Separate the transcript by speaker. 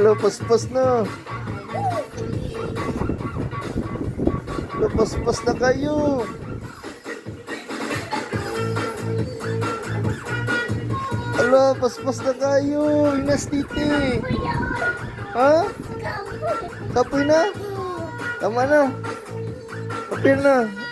Speaker 1: Hala, paspas na. Hala, paspas na kayo. Hala, paspas na kayo. Inas titi. Ha? Kapoy na? Tama na. Apir na.